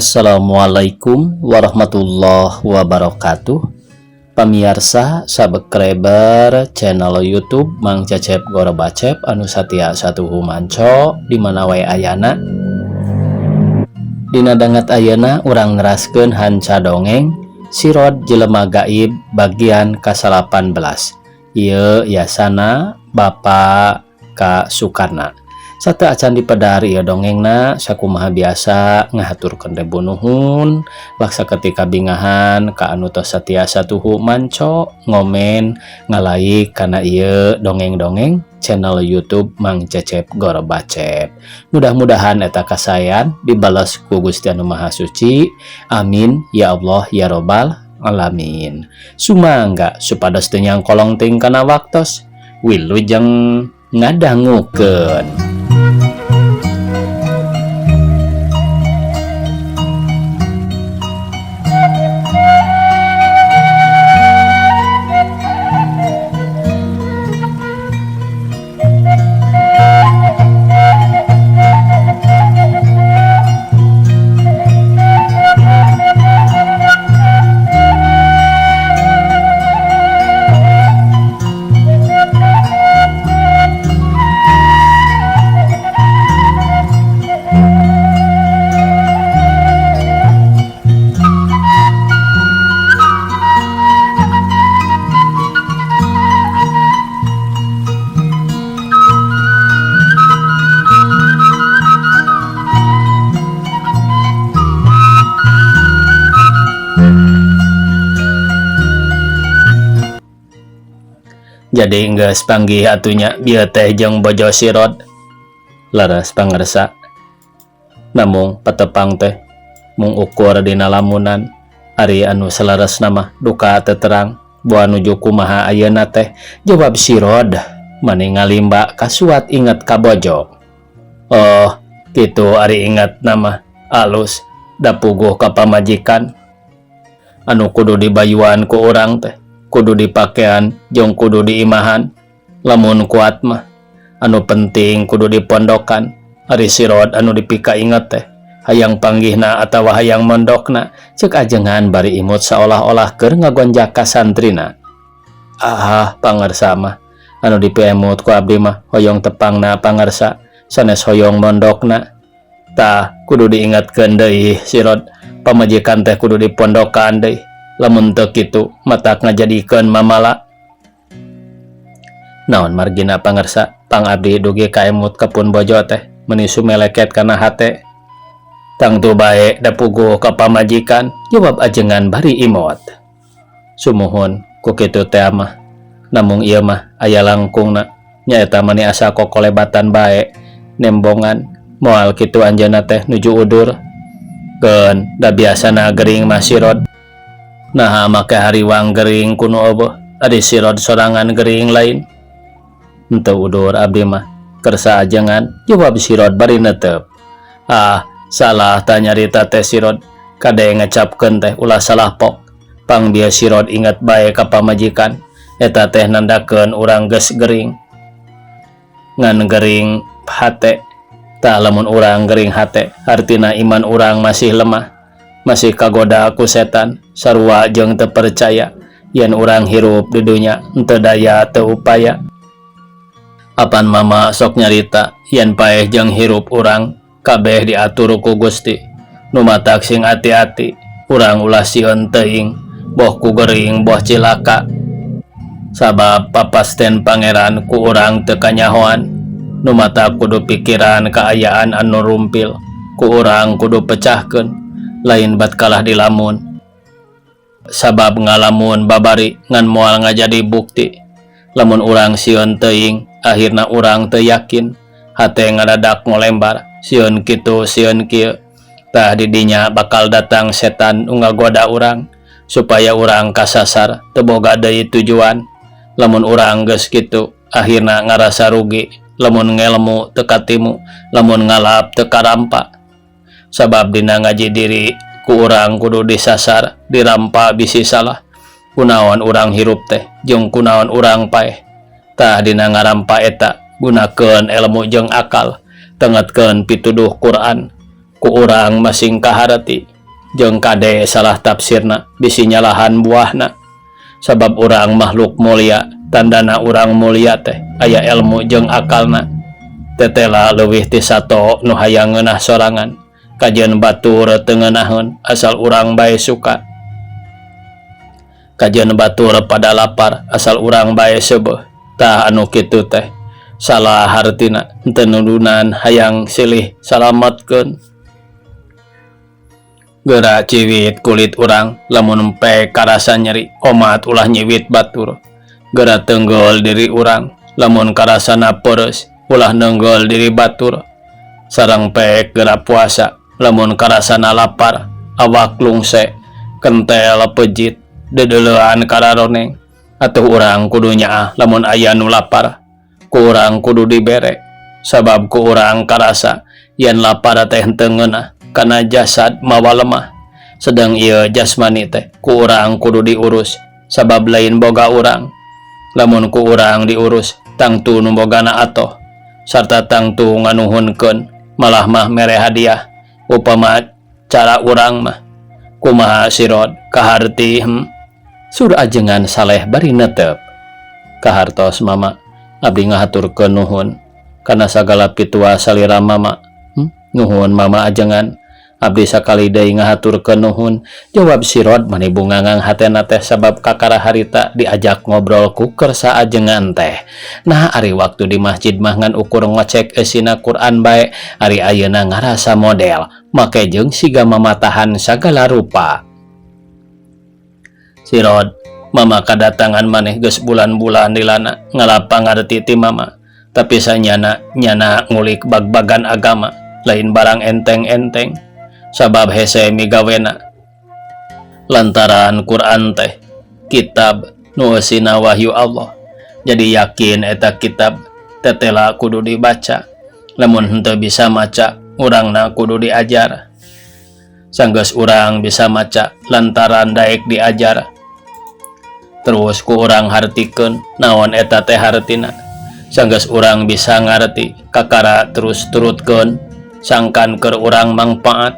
Assalamualaikum warahmatullahi wabarakatuh. Pamiarsa subscriber channel YouTube Mang Cecep Gorobacep anu satia satuhu manco di mana wae ayana. Dina danget ayeuna urang neraskeun hanca dongeng Sirod Jelema Gaib bagian ka-18. Ieu yasana Bapak K Sukarna. Sateuacan dipedar ieu dongengna, sakumaha biasa ngahaturkeun ribu nuhun laksa ketika bingahan ka anu tos satia satuhu manco, ngomen, ngalaik kana ieu dongeng-dongeng channel YouTube Mang Cecep Gorobacep. Mudah-mudahan eta kasayan dibalas ku Gusti Anu Maha Suci. Amin ya Allah ya Robbal alamin. Sumangga supados teu nyangkolong teuing kana waktos, wilujeng ngadangukeun. Jadi geus panggih atuh nya bieu teh jeung bojo sirod. Leres pangersa. Namung patepang teh mung ukur dina lamunan, ari anu saleresna mah duka teu terang boa nuju kumaha ayeuna teh, jawab sirod mani ngalimba kasuat inget ka bojo. Oh, kitu ari ingetna mah alus da puguh ka pamajikan. Anu kudu dibayuan ku urang teh kudu dipakean jeung kudu diimahan, lamun kuat mah anu penting kudu dipondokan. Ari sirod anu dipika inget teh hayang panggihna atawa hayang mondokna, cek ajengan bari imut saolah-olah keur ngagonjak ka santrina. Ah, pangersa mah anu dipiemut ku abdi mah hoyong tepangna pangersa, sanes hoyong mondokna. Tah kudu diingatkeun deui sirod, pamajikan teh kudu dipondokan deui, lamun teu kitu matak ngajadikeun mamala. Naon margina pangersa, pang abdi dugi kaemut ka pun bojo teh meuni sumeleket kana hate. Tangtu bae da puguh ka pamajikan, jawab ajengan bari imot. Sumuhun ku kitu teh mah, namung ieu mah aya langkungna nyaeta mani asa kokolebatan bae nembongan moal kitu anjeunna teh nuju udur. Keun da biasana gering mah sirod. Naha make hariwang gering kuno eueuh, ari sirod sorangan gering lain. Henteu udur abdi mah kersa ajengan, jawab sirod bari netep. Ah, salah tah nyarita teh sirod, kade ngecapkeun teh ulah salah pok. Pang bieu sirod inget bae ka pamajikan, eta teh nandakeun urang geus gering. Ngan gering hate, tah lamun urang gering hate hartina iman urang masih lemah, masih kagoda ku setan, sarua jeung teu percaya yen urang hirup di dunya henteu daya teu upaya. Apan mama sok nyarita yen paeh jeung hirup urang kabeh diatur ku Gusti. Nu matak sing ati-ati, urang ulah sieun teuing, boh ku gering boh cilaka. Sabab papasten pangeran ku urang teu kanyahoan. Nu matak kudu pikiran kaayaan anu rumpil, ku urang kudu pecahkeun, lain bat kalah dilamun. Sabab ngalamun babari ngan moal ngajadi bukti. Lamun urang sieun teuing, akhirna urang teu yakin, hate ngadadak ngolembar, sieun kitu sieun kieu. Tah didinya bakal datang setan nu ngagoda urang supaya urang kasasar teu boga deui tujuan. Lamun urang geus kitu, akhirna ngarasa rugi, lamun ngelmu teu katimu, lamun ngalap teu karampa. Sabab dina ngaji diri ku urang kudu disasar, dirampa bisi salah. Kunaon urang hirup teh jeung kunaon urang paeh. Tah dina ngarampa eta gunakeun ilmu jeung akal, tengetkeun pituduh Quran. Ku urang masing kaharti jeung kade salah tafsirna bisi nyalahan buahna. Sabab urang makhluk mulia, tandana urang mulia teh aya elmu jeung akalna. Tetela leuwih ti sato nu hayang ngeunah sorangan, kajeun batur teu ngeunaheun asal urang bae suka. Kajeun batur pada lapar asal urang bae seubeuh. Tah anu kitu teh salah hartina henteu nudunan hayang silih salametkeun. Geura ciwit kulit urang lamun empe karasa nyeri omat ulah nyiwit batur. Geura tenggel diri urang lamun karasana pereus ulah nenggel diri batur. Sareng pek geura puasa lamun karasana lapar awak lungse kentel pejit deudeulean kararoneng atuh urang kudu nyaah lamun aya nu lapar ku urang kudu dibere sabab ku urang karasa yen lapar teh henteu ngeunah kana jasad mawa lemah sedang ieu jasmani teh ku urang kudu diurus sabab lain boga urang lamun ku urang diurus tangtu nu bogana atoh sarta tangtu nganuhunkeun malah mah mere hadiah upama cara urang mah kumaha sirod kaharti Sur ajengan Saleh bari netep kahartos mama abdi ngahaturkeun nuhun kana sagala pitua salira mama. Nuhun mama ajengan abdi sakali deui ngahaturkeun nuhun jawab Sirod mani bungangang hatena teh sabab kakara harita diajak ngobrol ku kersa ajengan teh. Nah ari waktu di masjid mah ngan ukur ngocek eusina Quran bae ari ayeuna ngarasa model make jeung siga mamatahan sagala rupa. Sirod mama kadatangan maneh geus bulan-bulan dilana ngalap pangarti ti mama tapi sanyana nyana ngulik bag-bagan agama lain barang enteng-enteng sabab hese migawena lantaran Quran teh kitab nu eusina wahyu Allah jadi yakin eta kitab tetela kudu dibaca lamun henteu bisa maca urangna kudu diajar sanggeus urang bisa maca lantaran daek diajar terus ku urang hartikeun naon eta teh hartina sanggeus urang bisa ngarti kakara terus turutkeun sangkan keur urang mangpaat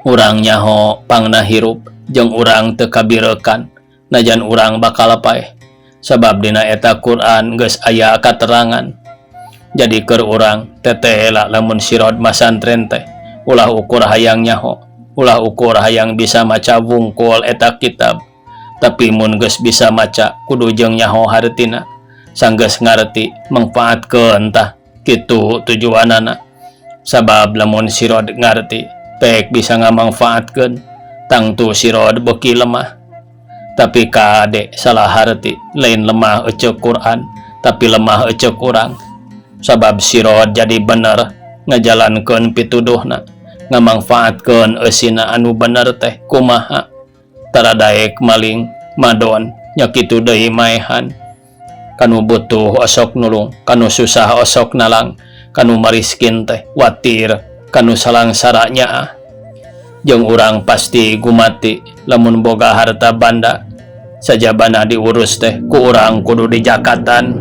urang nyaho pangna hirup jeung urang teu kabirekan najan urang bakal paeh sabab dina eta Quran geus aya katerangan jadi keur urang tetela lamun sirod masantren teh ulah ukur hayang nyaho ulah ukur hayang bisa maca wungkul eta kitab tapi mun geus bisa maca kudu jeung nyaho hartina sanggeus ngarti mangfaatkeun tah kitu tujuanana sabab lamun sirod ngarti pek bisa ngamangfaatkeun tangtu sirod beuki lemah tapi kade salah harti lain lemah eceuk Quran tapi lemah eceuk urang sabab sirod jadi bener ngajalankeun pituduhna ngamangfaatkeun eusina anu bener teh kumaha tara daek maling madon nya kitu deui maehan kanu butuh osok nulung kanu susah osok nalang kanu mariskin teh watir kanu salangsara nyaah jeung urang pasti gumati lamun boga harta banda sajabana diurus teh ku urang kudu dijakatan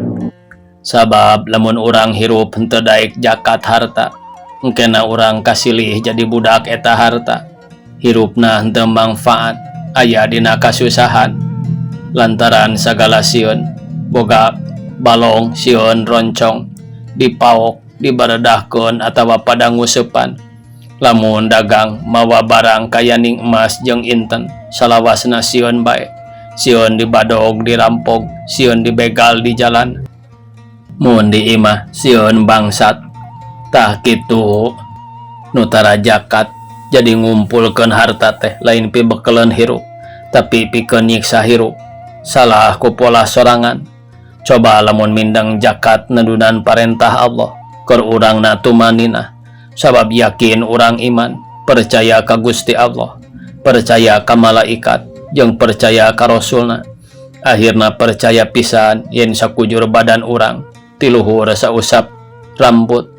sabab lamun urang hirup henteu daek jakat harta engkena urang kasilih jadi budak eta harta hirupna henteu mangfaat aya dina kasusahan lantaran sagala sieun boga balong sieun roncong dipaok dibaredahkeun atawa pada nguseupan lamun dagang mawa barang kayaning emas jeung inten salawasna sieun bae sieun dibadog dirampok sieun dibegal di jalan mun di imah sieun bangsat tah kitu nu tara jakat jadi ngumpulkeun harta teh lain pibekeleun hirup tapi pikeun nyiksa hirup salah ku pola sorangan coba lamun mindeng jakat nedunan parentah Allah keur urangna tumaninah sabab yakin urang iman percaya ka Gusti Allah percaya ka malaikat jeung percaya ka rasulna akhirna percaya pisan yen sakujur badan urang ti luhur sausap rambut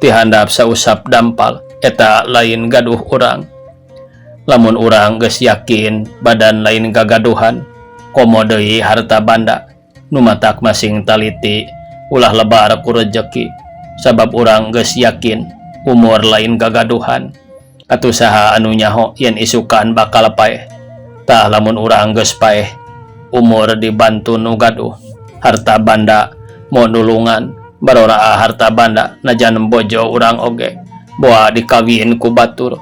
ti handap sausap dampal eta lain gaduh urang lamun urang geus yakin badan lain gagaduhan komo deui harta banda nu matak masing taliti ulah lebar ku rejeki sabab urang geus yakin Umur lain gagaduhan. Atuh saha anu nyaho yen isukan bakal paeh. Tah lamun urang geus paeh, umur dibantu nu gaduh harta banda mo nulungan baroraa harta banda najan bojo urang oge boa dikawin ku batur.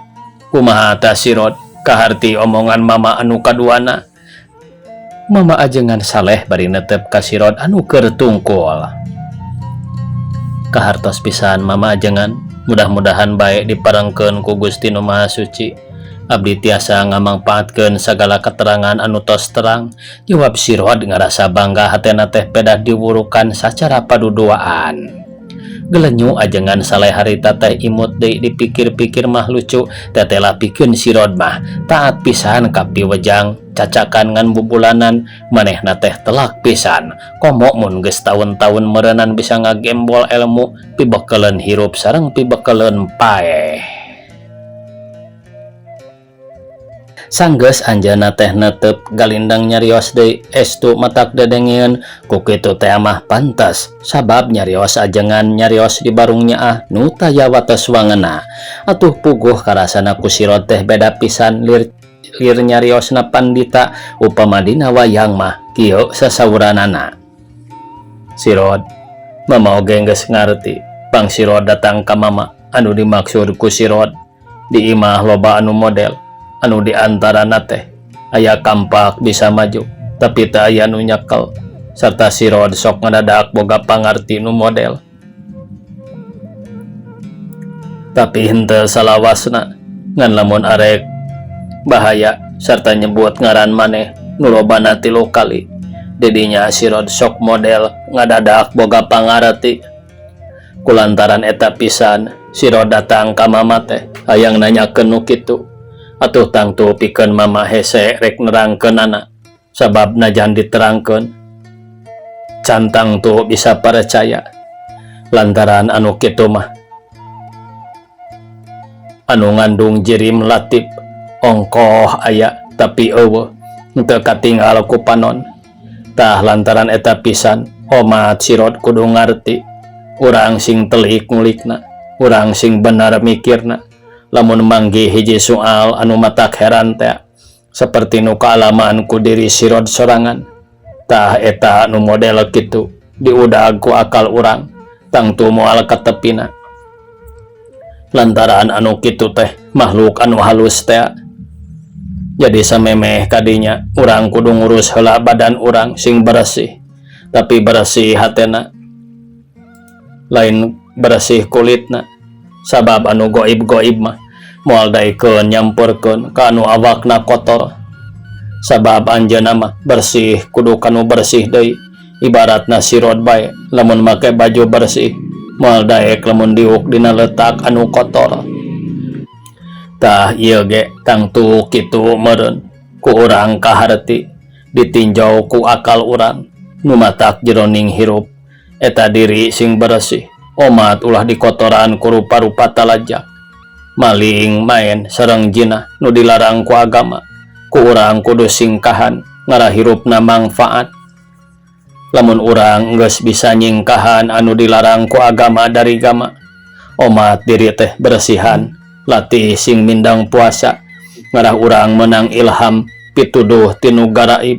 Kumaha tah Sirod kaharti omongan mama anu kaduana? Mama ajengan Saleh bari netep ka Sirod anu keur tungkul. Kahartos pisan mama ajengan, mudah-mudahan bae diparengkeun ku Gusti Nu Maha Suci. Abdi tiasa ngamangpaatkeun sagala keterangan anu tos terang, jawab Sirod ngarasa bangga hatena teh pedah diwurukan sacara paduduaan. Gelenyu ajengan Saleh harita teh imut deui dipikir-pikir mah lucu tetela pikeun Sirod mah taat pisan ka piwejang cacakan ngan bubulanan manehna teh telak pisan komo mun geus taun-taun meureunan bisa ngagembol elmu pibekeleun hirup sareng pibekeleun paeh. Sanggeus anjeunna teh netep galindang nyarios deui estu matak dedengeun ku kitu teh mah pantes sabab nyarios ajengan nyarios di barung nyaah nu taya wates wangena atuh puguh karasana ku Sirod teh beda pisan lir lir nyariosna pandita upama dina wayang mah kieu sasauranana. Sirod, mama oge geus ngarti pang Sirod datang ka mama anu dimaksud ku Sirod di imah loba anu model anu diantarana teh aya kampak bisa maju tapi teu aya nu nyekel sarta Sirod sok ngadadak boga pangarti nu model tapi henteu salawasna ngan lamun arek bahaya sarta nyebut ngaran maneh nu lobana 3 kali didinya Sirod sok model ngadadak boga pangarti kulantaran eta pisan Sirod datang ka mama teh hayang nanyakeun nu kitu atuh tangtu pikeun mama hese rek nerangkeunana sabab najan diterangkeun can tangtu bisa percaya lantaran anu kitu mah anu ngandung jirim latif ongkoh aya tapi eueuh henteu katinggal ku panon. Tah lantaran eta pisan omat Sirod kudu ngarti urang sing telik ngulikna urang sing bener mikirna lamun manggih hiji soal anu matak heran teh seperti nu kaalaman ku diri Sirod sorangan. Tah eta nu model kitu diudag ku akal urang tangtu moal katepina lantaran anu kitu teh makhluk anu halus teh. Jadi samemeh kadinya urang kudu ngurus heula badan urang sing bersih tapi bersih hatena lain bersih kulitna sabab anu goib-goib mah moal daekeun nyampurkeun ka anu awakna kotor sabab anjeunna mah bersih kudu kanu bersih deui ibaratna Sirod bae lamun make baju bersih moal daek lamun diuk dina letak anu kotor. Tah ieu ge tangtu kitu meureun ku urang kaharti ditinjau ku akal urang nu matak jeroning hirup eta diri sing bersih omat ulah dikotoran ku rupa-rupa talajak maling main sareng jinah nu dilarang ku agama ku urang kudu singkahan ngarah hirupna mangfaat. Lamun urang geus bisa nyingkahan anu dilarang ku agama dari gama omat diri teh bersihan latih sing mindang puasa ngarah urang menang ilham pituduh tinu garaib.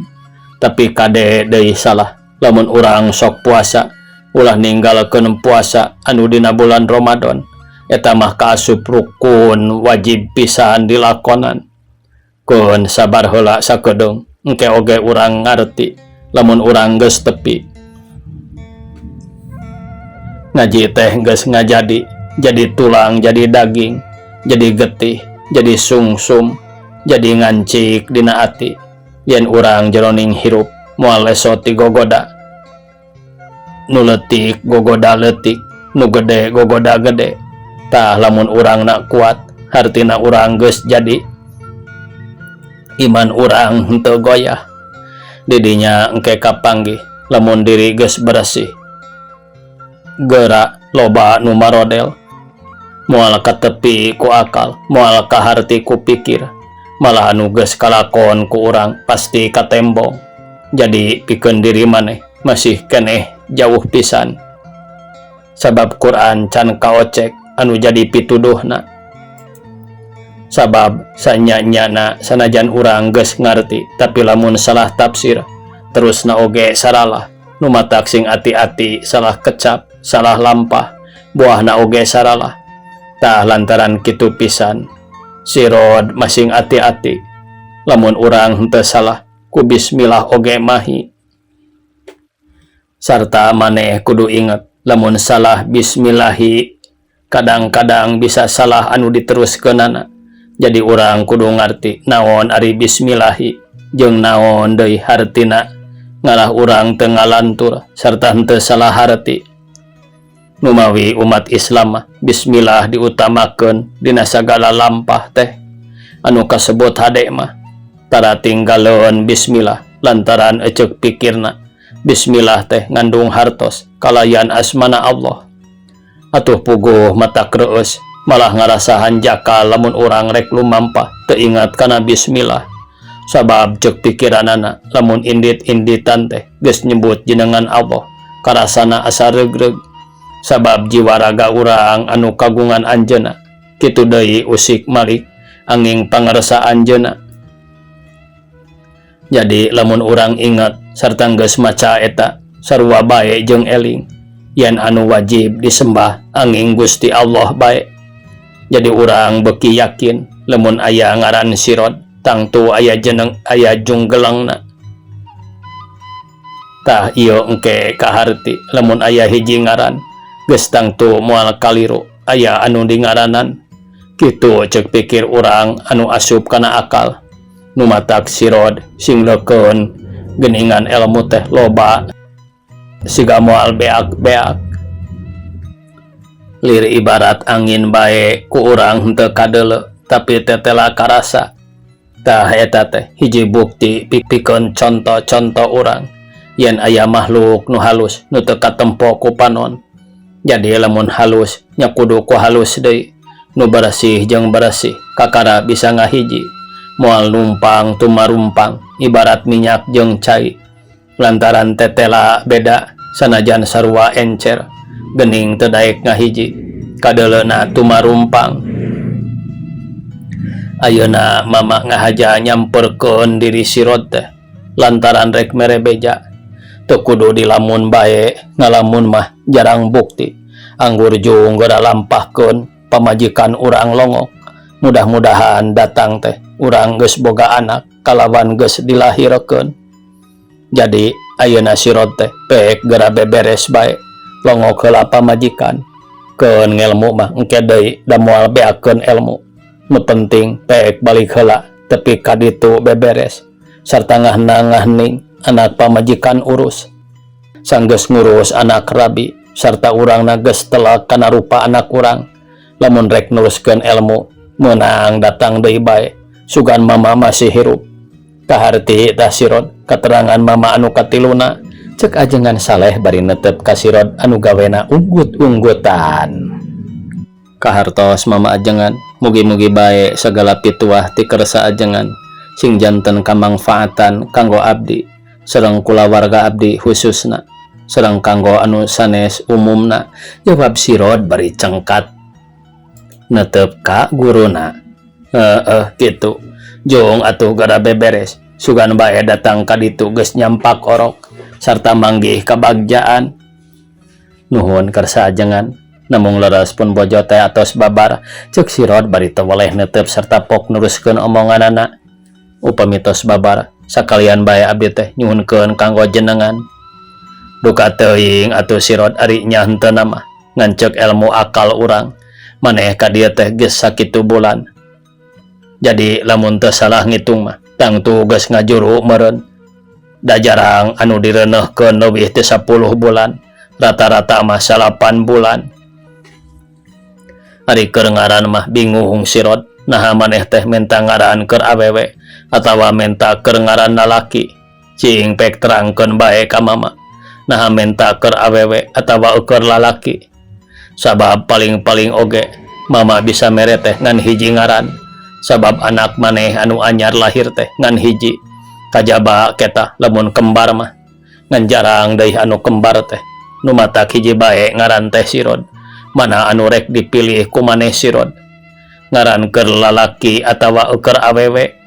Tapi kade deui salah lamun urang sok puasa ulah ninggalkeun puasa anu dina bulan Ramadan eta mah kaasup rukun wajib pisan dilakonan. Keun sabar heula sakedeung engke oge urang ngarti lamun urang geus tepi ngaji teh geus ngajadi jadi tulang jadi daging jadi getih jadi sungsum jadi ngancik dina ati yen urang jeroning hirup moal leso ti gogoda nu leutik gogoda leutik nu gede gogoda gede. Tah lamun urang nak kuat hartina urang geus jadi iman urang henteu goyah didinya engke kapanggih lamun diri geus bersih geura loba nu marodel moal katepi ku akal moal kaharti ku pikir malah anu geus kalakon ku urang pasti katembong. Jadi pikeun diri maneh masih keneh jauh pisan sabab Quran can kaocek anu jadi pituduhna. Sabab sanya-nyana sanajan urang geus ngarti tapi lamun salah tafsir terusna oge saralah nu matak sing ati-ati salah kecap salah lampah buahna oge saralah. Tah lantaran kitu pisan sirod masing ati-ati lamun urang henteu salah ku bismillah oge mahi. Sarta maneh kudu inget lamun salah bismillahi kadang-kadang bisa salah anu diteruskeunana. Jadi urang kudu ngarti naon ari bismillahi jeung naon deui hartina ngalah urang teu ngalantur sarta henteu salah harti. Numawi umat Islam mah bismillah diutamakeun dina sagala lampah teh anu kasebut hade mah tara tinggaleun bismillah lantaran eceuk pikirna bismillah teh ngandung hartos kalayan asmana Allah. Atuh puguh matak reueus malah ngarasa hanjakal lamun urang rek lumampah teu ingat kana bismillah. Sabab ceuk pikiranana lamun indit-inditan teh geus nyebut jenengan Allah karasana asa regreg. Sabab jiwa raga urang anu kagungan anjeunna kitu deui usik malik anging pangarsa anjeunna. Jadi lamun urang ingat sarta geus maca eta sarua bae jeung eling yen anu wajib disembah anging Gusti Allah bae. Jadi urang beuki yakin lamun aya ngaran sirod tangtu aya jeneng aya junggelangna. Tah ieu engke kaharti lamun aya hiji ngaran geus tangtu moal kaliru aya anu dingaranan. Kitu ceuk pikir urang anu asup kana akal. Nu matak sirod sing leukeun geuningan elmu teh loba siga moal beak-beak. Lir ibarat angin bae ku urang henteu kadeuleu tapi tetela karasa. Tah eta teh hiji bukti pikeun conto-conto urang yen aya makhluk nu halus nu teu katempo ku panon. Jadi lamun halus nya kudu ku halus deui nu beresih jeung beresih kakara bisa ngahiji moal numpang tumarumpang ibarat minyak jeung cai lantaran tetela beda sanajan sarua encer gening teu daek ngahiji kadeuleuna tumarumpang. Ayeuna mama ngahaja nyamperkeun diri sirod teh lantaran rek mere beja teu kudu dilamun bae ngalamun mah jarang bukti anggur jung geura lampahkeun pamajikan urang longok. Mudah-mudahan datang teh urang geus boga anak kalawan geus dilahirkeun. Jadi ayeuna sirod teh pek geura beberes bae longok heula pamajikan keun ngelmu mah engke deui da moal beakeun elmu. Nu penting pek balik heula tepi ka ditu beberes sarta ngahna-ngahning anak pamajikan urus. Sanggeus ngurus anak rabi sarta urangna geus telak kana rupa anak urang. Lamun rek neruskeun elmu meunang datang deui bae sugan mama masih hirup. Kaharti tah sirod katerangan mama anu katiluna cek ajengan Saleh bari netep ka sirod anu gawena unggut-unggutan. Kahartos mama ajengan mugi-mugi bae sagala pituah ti kersa ajengan sing janten kamangfaatan kanggo abdi sareng kulawarga abdi khususna sareng kanggo anu sanes umumna jawab sirod bari cengkat netep ka guruna. Heeh kitu jung atuh gara beberes sugan bae datang ka ditu geus nyampak orok sarta manggih kabagjaan. Nuhun kersa ajengan namung leres pun bojo teh atos babar cek sirod bari teu weleh netep sarta pok neruskeun omonganana. Upami tos babar sakalian bae abdi teh nyuhunkeun kanggo jenengan. Duka teuing atuh sirod ari nya henteu mah ngan ceuk elmu akal urang maneh ka dieu teh geus sakitu bulan. Jadi lamun teu salah ngitung mah tangtu geus ngajuru meureun. Da jarang anu direuneuhkeun leuwih ti 10 bulan, rata-rata mah 8 bulan. Ari keur ngaran mah bingung sirod naha maneh teh menta ngaran keur awewe atawa menta keur ngaran lalaki. Cing pek terangkeun bae ka mama naha menta keur awewe atawa keur lalaki. Sabab paling-paling oge mama bisa mere teh ngan hiji ngaran. Sabab anak maneh anu anyar lahir teh ngan hiji kajaba keta lamun kembar mah ngan jarang deui anu kembar teh nu matak hiji bae ngaran teh sirod. Mana anu rek dipilih ku maneh Sirod? Ngaran keur lalaki atawa keur awewe?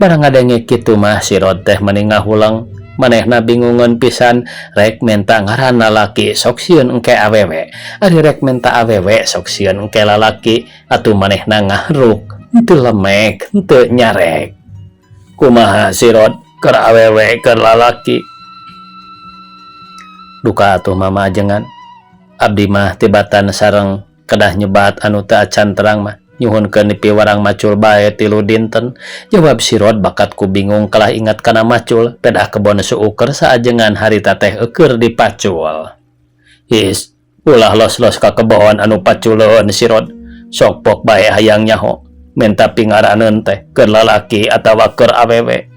Barang ngadenge kitu mah Sirod teh meni ngahuleng. Manehna bingungeun pisan rek menta ngaran lalaki sok sieun engke awewe. Ari rek menta awewe sok sieun engke lalaki atuh manehna ngahruk henteu lemek henteu nyarek. Kumaha Sirod keur awewe keur lalaki? Duka atuh mama ajengan. Abdi mah tibatan sareng kedah nyebat anu teu acan terang mah nyuhunkeun dipiwarang macul bae 3 dinten. Jawab Sirod bakat ku bingung kalah ingat kana macul pedah kebon suuker saajengan harita teh eueur dipacul. His, ulah los-los ka kebohon anu paculeun Sirod. Sok pok bae hayang nyaho menta pingaraneun teh keur lalaki atawa keur awewe.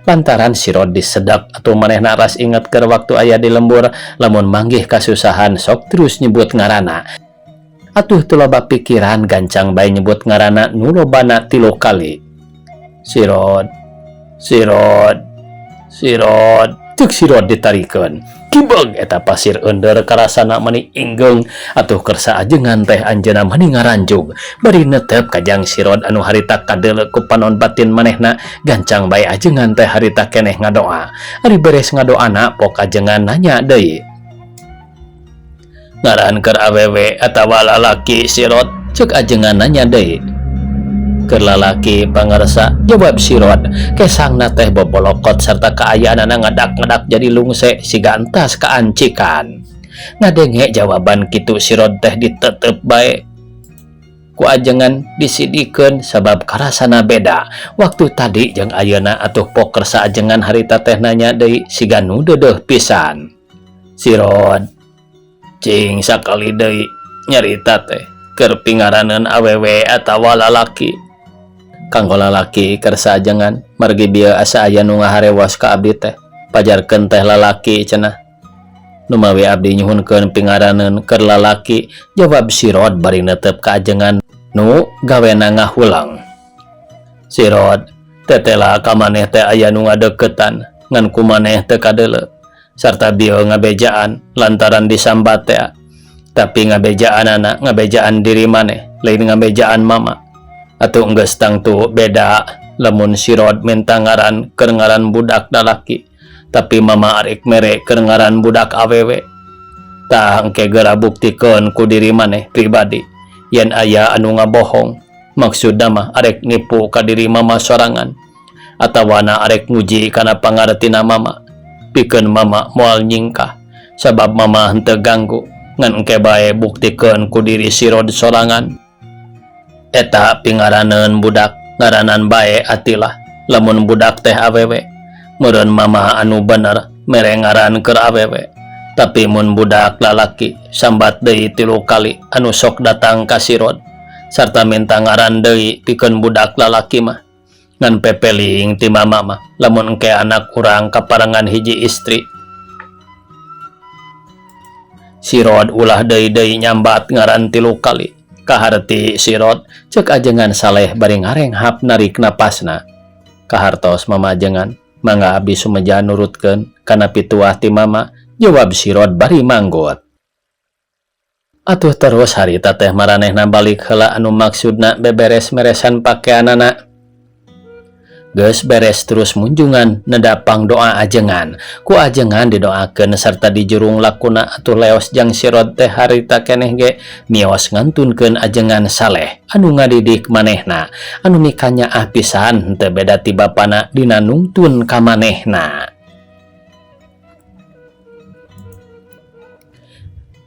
Lantaran Sirod disedak atuh manehna ras inget keur waktu aya di lembur lamun manggih kasusahan sok terus nyebut ngaranna. Atuh teu loba pikiran gancang bae nyebut ngaranna nu lobana 3 kali. Sirod, Sirod, Sirod, ceuk Sirod ditarikeun. Kibeg eta pasir eundeur karasana mani inggeung atuh keur saajengan teh anjeunna mani ngaranjug. Bari netep kajang Sirod anu harita kadeuleu ku panon batin manehna gancang bae ajengan teh harita keneh ngadoa. Ari beres ngadoana pok ajengan nanya deui. Ngaran keur awewe atawa lalaki Sirod? Ceuk ajengan nanya deui. Keur lalaki pangarsa, jawab Sirod. Kesangna teh bobolokot serta kaayaanana ngadak-ngadak jadi lungse siga entas kaancikan. Ngadenge jawaban kitu Sirod teh ditetep bae. Ku ajengan disidikeun sabab karasana beda. Waktu tadi jeung ayeuna atuh poker saajengan harita teh nanya deui siga nu deudeuh pisan. Sirod, cing sakali deui nyarita teh keur pingaraneun awewe atawa lalaki. Kanggo lalaki keur saajengan margi bieu asa aya nu ngaharewas ka abdi teh. Pajarkeun teh lalaki cenah. Numawi abdi nyuhunkeun pingaraneun keur lalaki, jawab Sirod bari netep ka ajengan nu gawena ngahulang. Sirod, tetela ka maneh teh aya nu ngadeukeutan ngan ku maneh teu kadeuleu. Sarta bieu ngabejaan lantaran disambat teh. Tapi ngabejaanana ngabejaan diri maneh, lain ngabejaan mama. Atuh enggeus tangtu beda lamun Sirod minta ngaran keur ngaran budak lalaki, tapi mama arek mere keur ngaran budak awewe. Tah engke geura buktikeun ku diri maneh pribadi yen aya anu ngabohong, maksudna mah arek nipu ka diri mama sorangan atawana arek nguji kana pangartina mama. Pikeun mama moal nyingkah sabab mama henteu ganggu, ngan engke bae buktikeun ku diri Sirod sorangan. Eta pingaraneun budak ngaranan bae atilah lamun budak teh awewe. Meureun mama anu bener mere ngaran keur awewe, tapi mun budak lalaki sambat deui 3 kali anu sok datang ka Sirod sarta minta ngaran deui pikeun budak lalaki mah. Ngan pepeling ti mama mah lamun engke anak urang kaparengan hiji istri. Sirod ulah deui-deui nyambat ngaran 3 kali. Kaharti Sirod, ceuk ajengan Saleh bari ngarenghap narik napasna. Kahartos mama ajengan, mangga abdi sumeja nurutkeun kana pituah ti mama, jawab Sirod bari manggut. Atuh terus harita teh maranehna balik heula anu maksudna beberes meresan pakeanana. Geus beres terus munjungan nedapang doa ajengan. Ku ajengan didoakeun sarta dijurung lakuna atuh leos jang Sirod teh harita keneh ge mios ngantunkeun ajengan Saleh anu ngadidik manehna anu mikanya ah pisan henteu beda ti bapana dina nungtun ka manehna.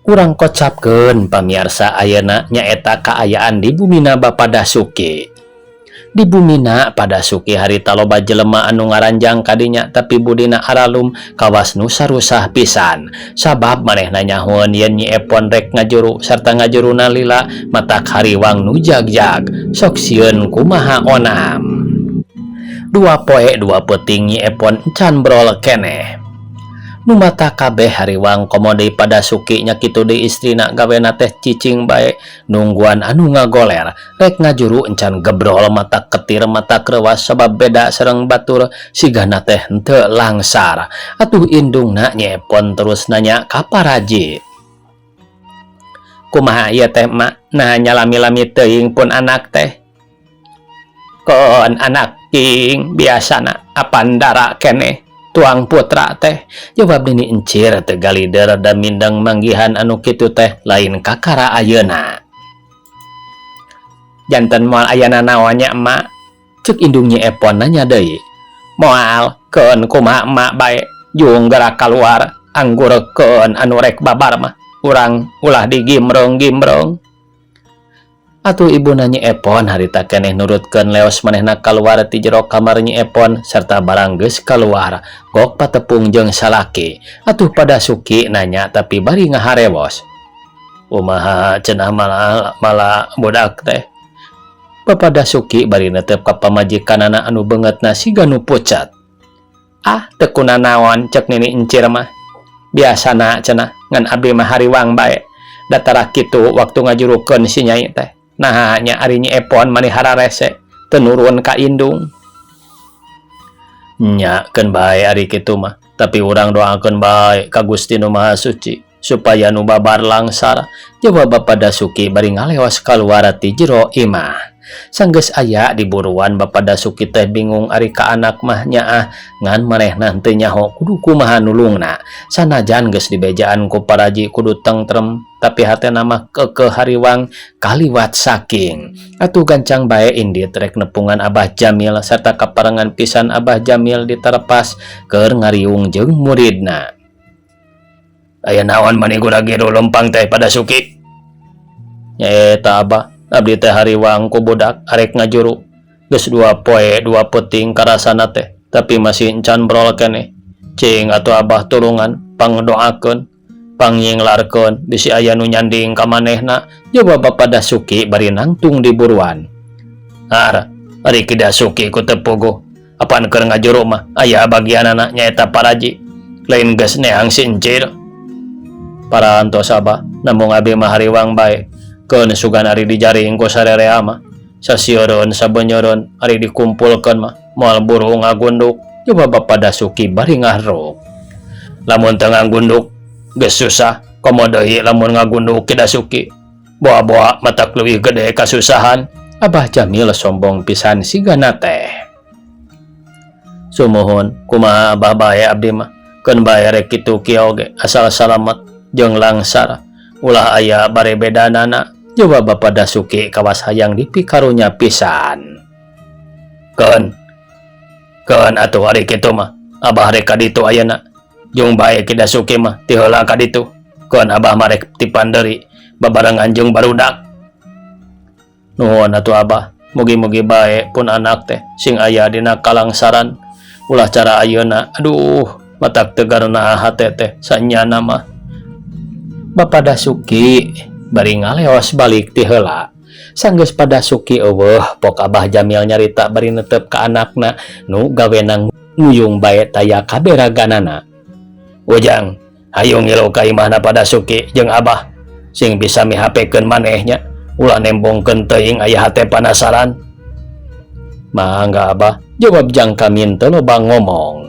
Urang kocapkeun pamiarsa ayeuna nyaeta kaayaan di bumina Bapa Dasuki. Di bumina Padasuki harita loba jelema anu ngaranjang kadinya tapi budina aralum kawas nu sarusah pisan. Sabab manehna nyahoeun yen Nyi Epon rek ngajuru sarta ngajuruna lila matak hariwang nu jagjag sok sieun kumaha onam. 2 poe 2 peuting Nyi Epon can brol keneh. Nu mata kabeh hariwang komo deui Padasuki nya kitu deui istrina gawena teh cicing bae nungguan anu ngagoler rek ngajuru encan gebrol mata ketir mata kreuwas sabab beda sareng batur sigana teh henteu langsar. Atuh indungna Nyi Epon terus nanya ka paraji. Kumaha ieu teh, Mak? Naha nya lami-lami teuing pun anak teh. Keun anak king biasana apan dara keneh tuang putra teh, jawab Nini Encir teu galider da mindeng manggihan anu kitu teh lain kakara ayeuna. Janten moal aya nanaon nya, Emak? Cek indung Nyi Epon nanya deui. Moal, keun kumaha emak bae, jung geura kaluar, anggurekeun anu rek babar mah, urang ulah digimrong-gimrong. Atuh ibuna Nyi Epon harita keneh nurutkeun leos manehna kaluar ti jero kamar Nyi Epon serta barang geus kaluar gok patepung jeung salaki. Atuh Pa Dasuki nanya tapi bari ngaharewos. Kumaha cenah malah malah budak teh? Bapak Dasuki bari netep ka pamajikanana anu beungeutna siga nu pucat. Ah, teu kunanaon cek Nini Encir mah. Biasana cenah ngan abdi mah hariwang bae. Da tara kitu waktu ngajurukeun si Nyai teh. Naha nya ari Nyi Epon mani hararese teu nurun ka indung. Nya keun bae ari kitu mah, tapi urang doakeun bae ka Gusti Nu Maha Suci supaya nu babar langsar, jawab Bapak Dasuki bari ngaleos kaluar ti jero imah. Sanggeus aya di buruan Bapak Dasuki teh bingung ari ka anak mah nyaah ngan manehna teu nyaho kudu kumaha nulungna. Sanajan geus dibejaan ku paraji kudu tengtrem, tapi hatena mah keukeuh hariwang kaliwat saking. Atuh gancang bae indit rek nepungan Abah Jamil serta kaparengan pisan Abah Jamil diterepas keur ngariung jeung muridna. Aya naon mani gura-giru lempang teh, Pa Dasuki? Nyaeta Abah, abdi teh hariwang ku budak arek ngajuru. Geus 2 poe 2 peuting karasana teh, tapi masih encan brol keneh. Cing atuh Abah tulungan pangdoakeun, pangnyinglarkeun bisi aya nu nyanding ka manehna, jawab Bapak Dasuki bari nangtung di buruan. Har, ari Ki Dasuki ku teu puguh. Apan keur ngajuru mah aya bagianana nyaeta paraji. Lain geus neang si Encir. Parantos Abah, namung abi mah hariwang bae. Keun sugan ari dijaring ku sarerea mah. Sasieureun sabeunyereun ari dikumpulkeun mah moal buru ngagunduk, jawab Bapak Dasuki bari ngahruk. Lamun teu ngagunduk geus susah, komo deui lamun ngagunduk, Ki Dasuki. Boa-boa matak leuwih gede kasusahan. Abah Jamil sombong pisan sigana teh. Sumuhun, kumaha Abah bae abdi mah. Keun bae rek kitu kieu oge asal salamet jeung langsar. Ulah aya barebedanana, jawab Bapak Dasuki kawas hayang dipikarunya pisan. Keun. Keun atuh ari kitu mah. Abah rek ka ditu ayeuna. Jung bae Ki Dasuki mah ti heula ka ditu. Keun Abah mah rek tipanderi babarengan jeung barudak. Nuhun atuh Abah, mugi-mugi bae pun anak teh sing aya dina kalangsaran. Ulah cara ayeuna, aduh, matak tegarna hate teh sanyana mah. Bapak Dasuki bari ngaleos balik ti heula. Sanggeus Pa Dasuki euweuh, pok Abah Jamil nyarita bari netep ka anakna nu gawena nguyung bae taya kaberaganana. Ujang, hayu ngilu ka imahna Pa Dasuki jeung Abah. Sing bisa mihapekeun maneh nya, ulah nembongkeun teuing aya hate panasaran. Mangga, Abah, jawab Jang Kamin teu loba ngomong.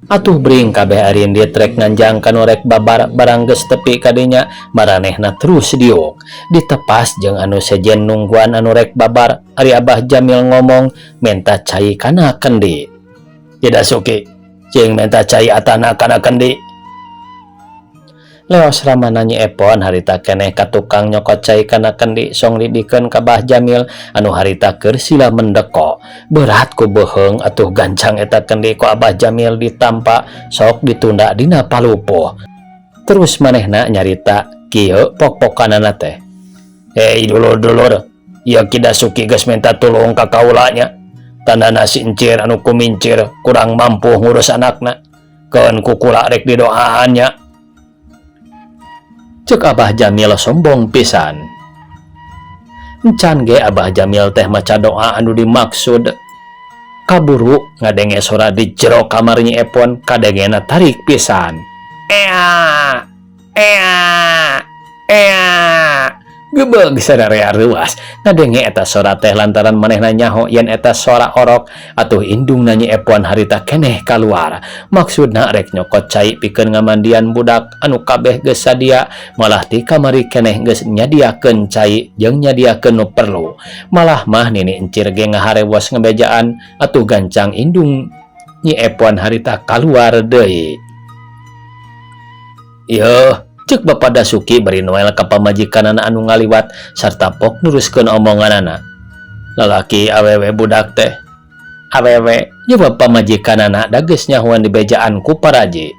Atuh bring kabeh arindit rek nganjang kanu rek babar. Barang geus tepi kadinya maranehna terus diuk ditepas jeung anu sejen nungguan anu rek babar. Ari Abah Jamil ngomong menta cai kana kendi. Ki Dasuki, cing menta cai atana kana kendi. Leos ramana Nyi Epon harita keneh ka tukang nyokot cai kana kendi song dibikeun ka Bah Jamil anu harita keur sila mendeko. Berat ku beuheung atuh gancang eta kendi ku Abah Jamil ditampa sok ditunda dina palupuh. Terus manehna nyarita kieu pok-pokanana teh. Hei dulur-dulur, ieu Ki Dasuki geus minta tulung ka kaula nya. Tandana si Encir anu kumincir kurang mampu ngurus anakna. Keun ku kula rek didoaan nya. Cek Abah Jamil sombong pisan. Encan ge Abah Jamil teh maca doa anu dimaksud. Kaburu ngadenge sora di jero kamar Nyi Epon kadengena tarik pisan. Ea, ea, ea. Gebeg sararea reuas ngadenge eta sora teh lantaran manehna nyaho yen eta sora orok atuh indungna Nyi Epon harita keneh kaluar maksudna rek nyokot cai pikeun ngamandian budak anu kabeh geus sadia malah ti kamari keneh geus nyadiakeun cai jeung nyadiakeun nu perlu malah mah nini encir ge ngaharewos ngebejaan atuh gancang indung Nyi Epon harita kaluar deui. Yeuh, cek Bapak Dasuki bari noel ka pamajikanana anu ngaliwat sarta pok nuruskeun omonganana. Lalaki awewe budak teh? Awewe, jawab pamajikanana da geus nyahoan dibejaan ku paraji.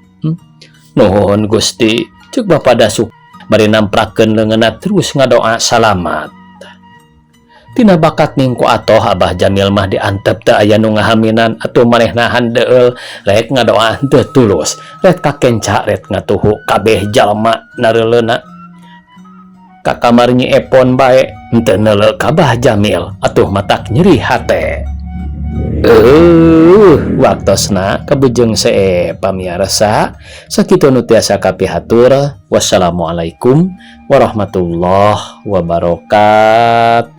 Nuhun Gusti, cek Bapak Dasuki bari namprakeun leungeunna terus ngadoa salamat. Tina bakat ningku atoh Abah Jamil mah diantep teu aya nu ngahaminan atuh manehna handeul rek ngadoa teu tulus rek kakenca rek ngatuhu kabeh jalma nareuleuna ka kamar Nyi Epon bae henteu neuleu ka Abah Jamil atuh matak nyeri hate. Waktosna kabujeng see pamiarsa sakitu nu tiasa kapihatur wassalamualaikum warahmatullahi wabarakatuh.